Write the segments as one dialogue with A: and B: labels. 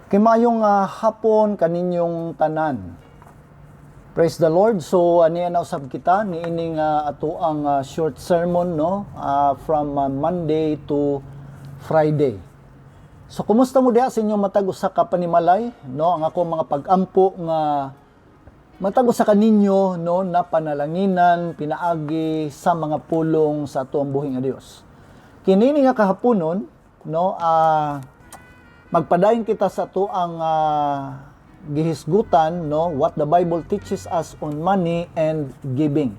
A: Kay maayong hapon kaninyong tanan. Praise the Lord. So ani na usab kita niining atoang short sermon, no, from Monday to Friday. So kumusta mo diha sa inyong matag usa ka panimalay, no? Ang ako mga pag-ampo nga matag usa ka ninyo, no, na panalanginan pinaagi sa mga pulong sa atoang buhi nga Dios. Kini nga kahaponon, no, magpadayon kita sa atoang gihisgutan, no, what the Bible teaches us on money and giving.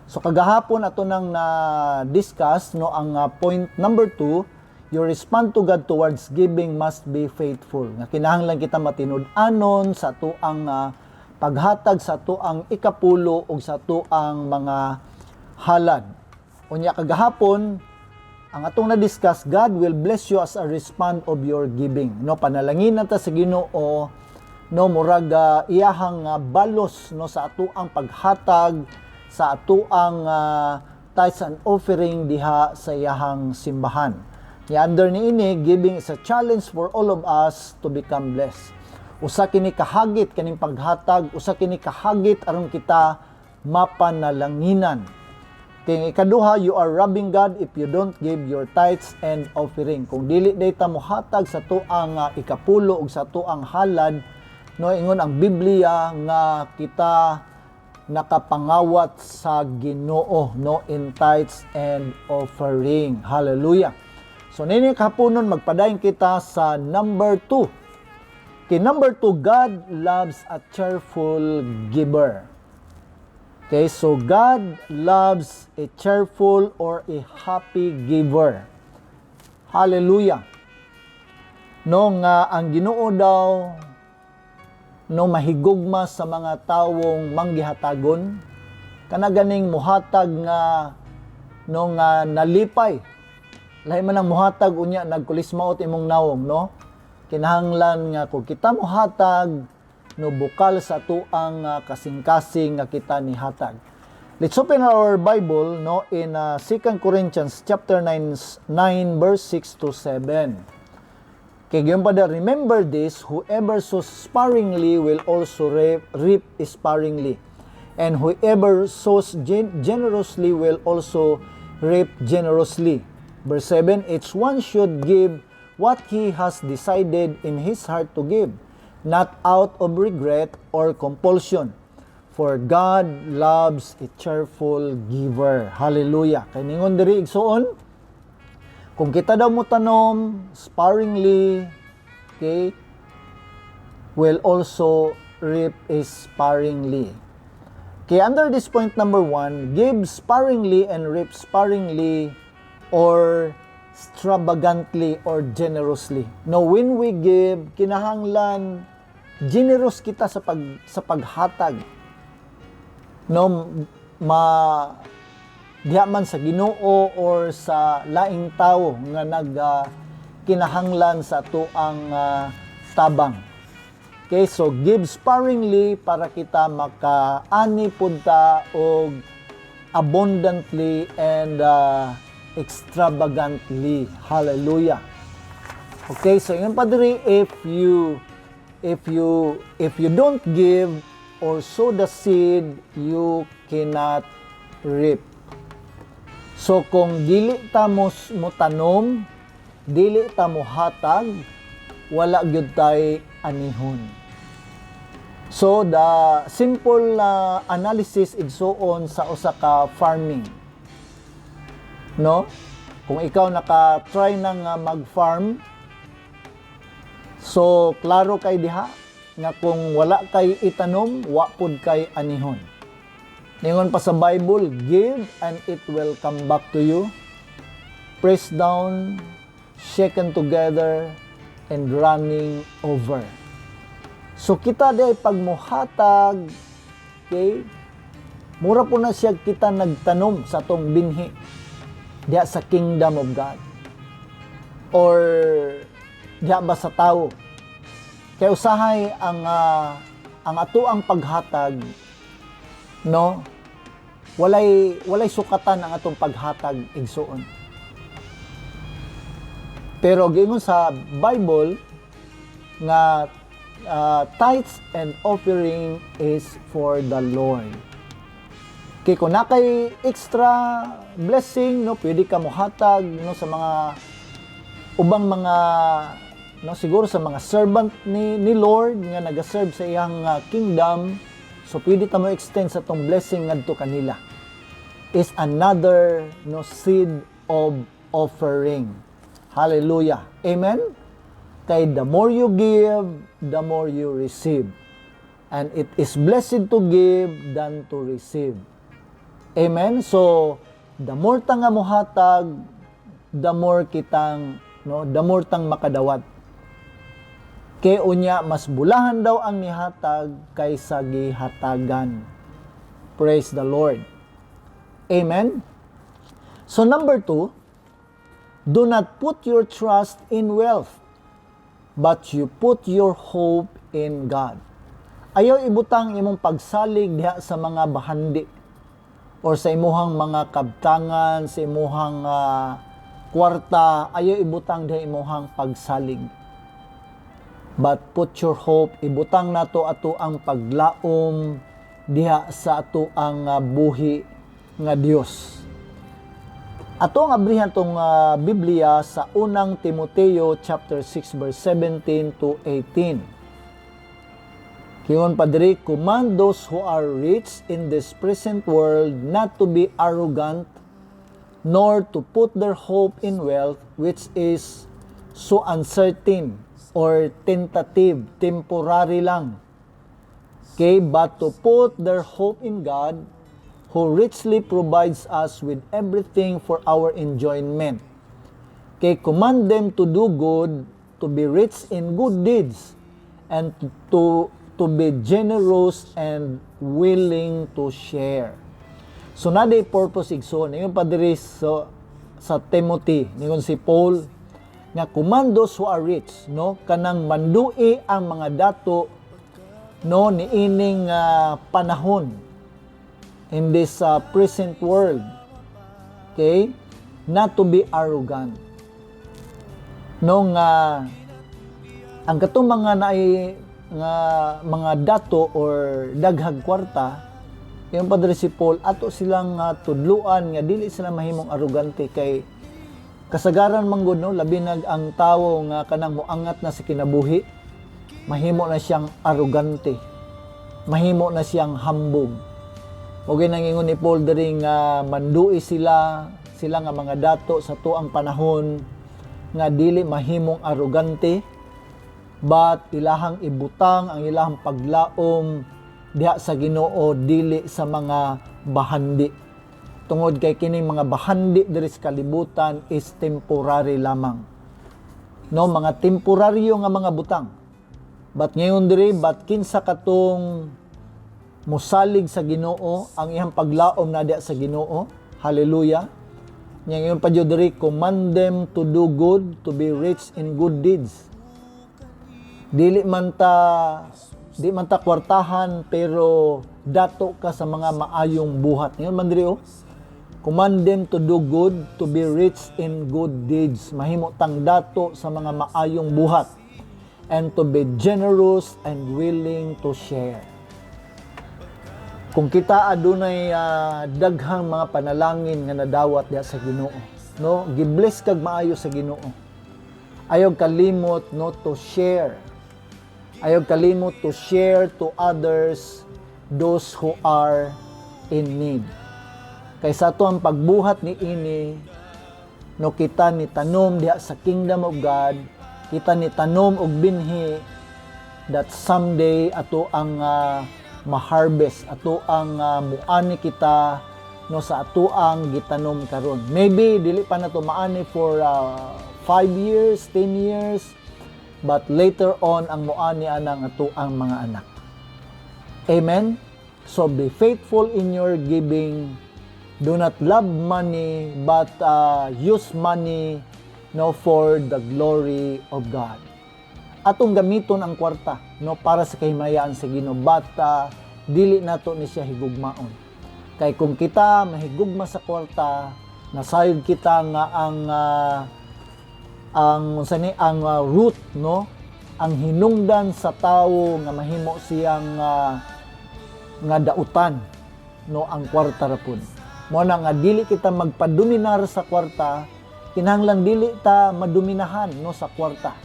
A: So kagahapon ato nang na discuss, no, ang point number 2, your response to God towards giving must be faithful. Nga kinahanglan kita matinud-anon sa atoang paghatag sa atoang ikapulo ug sa atoang mga halad. Unya kagahapon, ang atong na-discuss, God will bless you as a response of your giving. No, panalangin ta sa Ginoo, no, murag iyahang balos, no, sa atoang paghatag sa atoang tithes and offering diha sa iyahang simbahan. Ya under niini, giving is a challenge for all of us to become blessed. Usa kini kahagit kaning paghatag, usa kini kahagit aron kita mapanalanginan. Kay ikaduha, you are robbing God if you don't give your tithes and offering. Kung dili day ta mohatag sa tuang ikapulo ug sa tuang halad, no, ingon ang Biblia nga kita nakapangawat sa Ginoo, no, in tithes and offering. Hallelujah. So nini kahaponon, magpadayon kita sa number 2. Kay number 2, God loves a cheerful giver. Okay, so God loves a cheerful or a happy giver. Hallelujah. No, nga ang Ginoo daw, no, mahigugma sa mga tawong manggihatagon, kana ganing muhatag nga, no, nga nalipay. Lahi man ang muhatag unya nagkulismaot imong nawong, no? Kinahanglan nga kung kita muhatag, no, bukal sa tuang kasing-kasing nga kita nihatag. Let's open our Bible, no, in 2 Corinthians chapter 9 verse 6 to 7. Kay giyon pa da, "Remember this, whoever sows sparingly will also reap sparingly. And whoever sows generously will also reap generously." Verse 7, "Each one should give what he has decided in his heart to give, not out of regret or compulsion. For God loves a cheerful giver." Hallelujah. Kay ningon diri, igsuon, kung kita daw mo tanom sparingly, okay, will also reap sparingly. Okay, under this point number 1, give sparingly and reap sparingly or extravagantly or generously. No, when we give, kinahanglan generous kita sa paghatag. No, ma diha man sa Ginoo or sa laing tawo nga nag kinahanglan sa tuang tabang. Okay, so give sparingly para kita makaani pud ta og abundantly and extravagantly. Hallelujah. Okay, so ingon pa diri, if you don't give or sow the seed, you cannot reap. So kung dili ta mo tanom, dili ta mo hatag, wala gyud tay anihon. So the simple analysis, igsuon, sa usa ka farming. No? Kung ikaw naka-try na nga mag-farm, so klaro kay diha nga kung wala kay itanom, wa pud kay anihon. Ningon pa sa Bible, "Give and it will come back to you. Press down, shaken together, and running over." So kita day pag muhatag, okay, mura po na siya kita nagtanom sa atong binhi diha sa kingdom of God. Or diha ba sa tao. Kay usahay ang atoang paghatag, no, walay sukatan ang atong paghatag, igsuon. Pero giingon sa Bible, nga tithes and offering is for the Lord. Kay kung naa kay extra blessing, no, pwede ka mohatag, no, sa mga ubang mga, no, siguro sa mga servant ni Lord nga naga-serve sa iyang kingdom. So pwede ta mo extend sa atong blessing ngadto kanila. Is another, no, seed of offering. Hallelujah. Amen. Kay the more you give, the more you receive. And it is blessed to give than to receive. Amen. So, the more ta nga mohatag, the more kitang, no, the more tang makadawat. Kay unya mas bulahan daw ang nihatag kaysa gihatagan. Praise the Lord. Amen. So number two, do not put your trust in wealth, but you put your hope in God. Ayaw ibutang imong pagsalig diha sa mga bahandi or sa imuhang mga kabtangan, sa imuhang kwarta, ayaw ibutang diha imuhang pagsalig. But put your hope, ibutang nato ato ang paglaom diha sa ato ang buhi nga Dios. Ato ang abrihan tong Biblia sa Unang Timoteo chapter 6 verse 17 to 18. Ingon pa diri, "Command those who are rich in this present world not to be arrogant, nor to put their hope in wealth, which is so uncertain or tentative, temporary lang." Okay, "but to put their hope in God, who richly provides us with everything for our enjoyment." Okay, "Command them to do good, to be rich in good deeds, and to be generous and willing to share." So naa diay purpose, igsoon. Ingon pa diri so, sa Timothy, ningon si Paul nga command those who are rich, no, kanang mandui ang mga dato, no, niining panahon, in this present world. Okay? Not to be arrogant. No, nga ang katong mga naay nga mga dato or daghag kwarta, ingon pa diri si Paul, ato silang tudluan nga dili sila mahimong arugante, kay kasagaran man gud, no, labi nag ang tawo nga kanang moangat na sa kinabuhi, mahimo na siyang arugante, mahimo na siyang hambog. Mao nang ingon ni Paul diri nga mandui sila sila nga mga dato sa tuang panahon nga dili mahimong arugante, but ilahang ibutang ang ilahang paglaom diha sa Ginoo, dili sa mga bahandi, tungod kay kining mga bahandi diri sa kalibutan is temporary lamang, no, mga temporaryo nga mga butang. But ngayon diri, but kinsa katong musalig sa Ginoo, ang iyang paglaom na diha sa Ginoo. Hallelujah. Nya ngayon pa jud diri, "Command them to do good, to be rich in good deeds." Dili man ta di man ta kwartahan, pero dato ka sa mga maayong buhat. Ngayon man diri, oh. "Command them to do good, to be rich in good deeds." Mahimo tang dato sa mga maayong buhat. "And to be generous and willing to share." Kung kita adunay daghang mga panalangin nga nadawat diha sa Ginoo, no? Gibless kag maayo sa Ginoo. Ayaw kalimot, no, to share. Ayaw kalimot to share to others, those who are in need. Kay sa ato ang pagbuhat ni ini, no, kita ni tanom diha sa kingdom of God, kita ni tanom og binhi that someday ato ang ma-harvest, ato ang muani kita, no, sa ato ang gitanom karon. Maybe dili pa nato maani for 5 years, 10 years, but later on ang muani anang ato ang mga anak. Amen. So be faithful in your giving. Do not love money, but use money, no, for the glory of God. Atong gamiton ang kwarta, no, para sa kahimayaan sa Ginoo, but dili nato ni siya higugmaon. Kay kung kita mahigugma sa kwarta, nasayod kita nga ang unsa ni ang root, no, Ang hinungdan sa tawo nga mahimo siyang nga dautan, no, ang kwarta ra pud. Mo na nga dili kita magpadominar sa kwarta, kinahanglan dili ta madominahan, no, sa kwarta.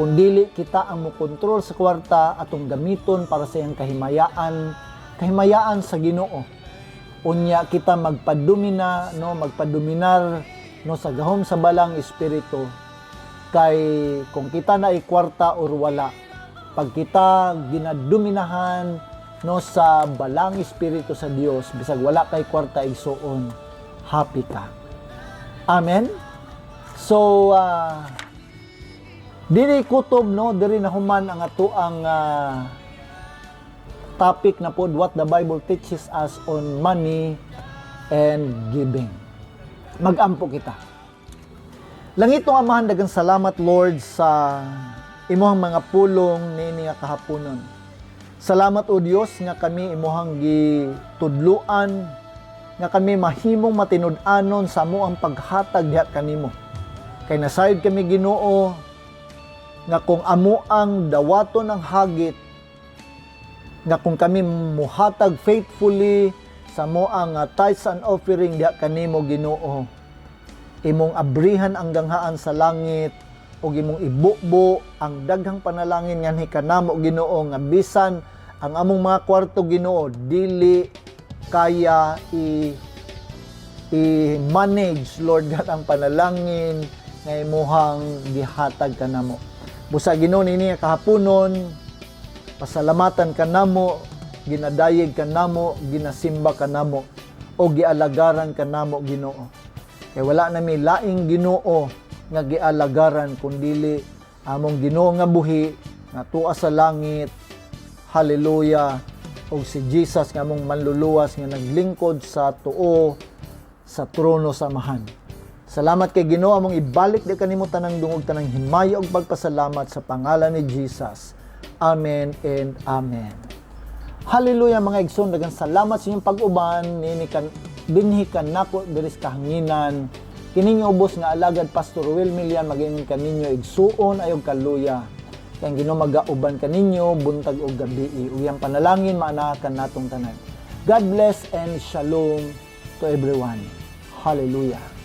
A: Kung dili kita ang mokontrol sa kwarta, atong gamiton para sa iyang kahimayaan, kahimayaan sa Ginoo. Unya kita magpadumina, no, magpadominar, no, sa gahom sa Balaang Espiritu, kay kung kita na kwarta or wala, pag kita ginadominahan, no, sa Balaang Espiritu sa Dios, bisag wala kay kwarta, igsuon, happy ka. Amen. So diri kutob, no, diri na human ang atoang topic na pod, what the Bible teaches us on money and giving. Magampo kita. Langitnong Amahan, daghang salamat, Lord, sa imuhang mga pulong niini nga kahaponon. Salamat, O Dios, nga kami imuhang gitudluan nga kami mahimong matinud-anon sa among paghatag diha kanimo. Kay nasayod kami, Ginoo, nga kung amo ang dawaton ang hagit, nga kung kami muhatag faithfully sa among tithes and offering diha kanimo, Ginoo, imong abrihan ang ganghaan sa langit ug imong ibubo ang daghang panalangin nganhi kanamo, Ginoo, nga bisan ang among mga kwarto, Ginoo, dili kaya i i-manage, Lord God, ang panalangin nga imuhang gihatag kanamo. Busa, Ginoo, nini nga kahaponon, pasalamatan ka namo, ginadayeg ka namo, ginasimba ka namo, o gialagaran ka namo, Ginoo. Kay wala na mi laing Ginoo nga gialagaran kundili among Ginoo nga buhi nga tuwa sa langit. Hallelujah. Og si Jesus nga among manluluwas nga naglingkod sa tuo sa trono sa Amahan. Salamat kay Ginoo. Among ibalik di kanimo tanang dungog, tanang himaya ug pagpasalamat sa pangalan ni Jesus. Amen and amen. Hallelujah, mga igsoon, daghang salamat sa inyong pag-uban nini kan dinhi kanako diri sa kahanginan. Kining ubos nga alagad, Pastor Will Milian, mag-ingon kaninyo, igsuon, ayaw kaluya. Kay ang Ginoo magauban kaninyo buntag ug gabi. Ug iyang panalangin maanaa kanatong tanan. God bless and shalom to everyone. Hallelujah.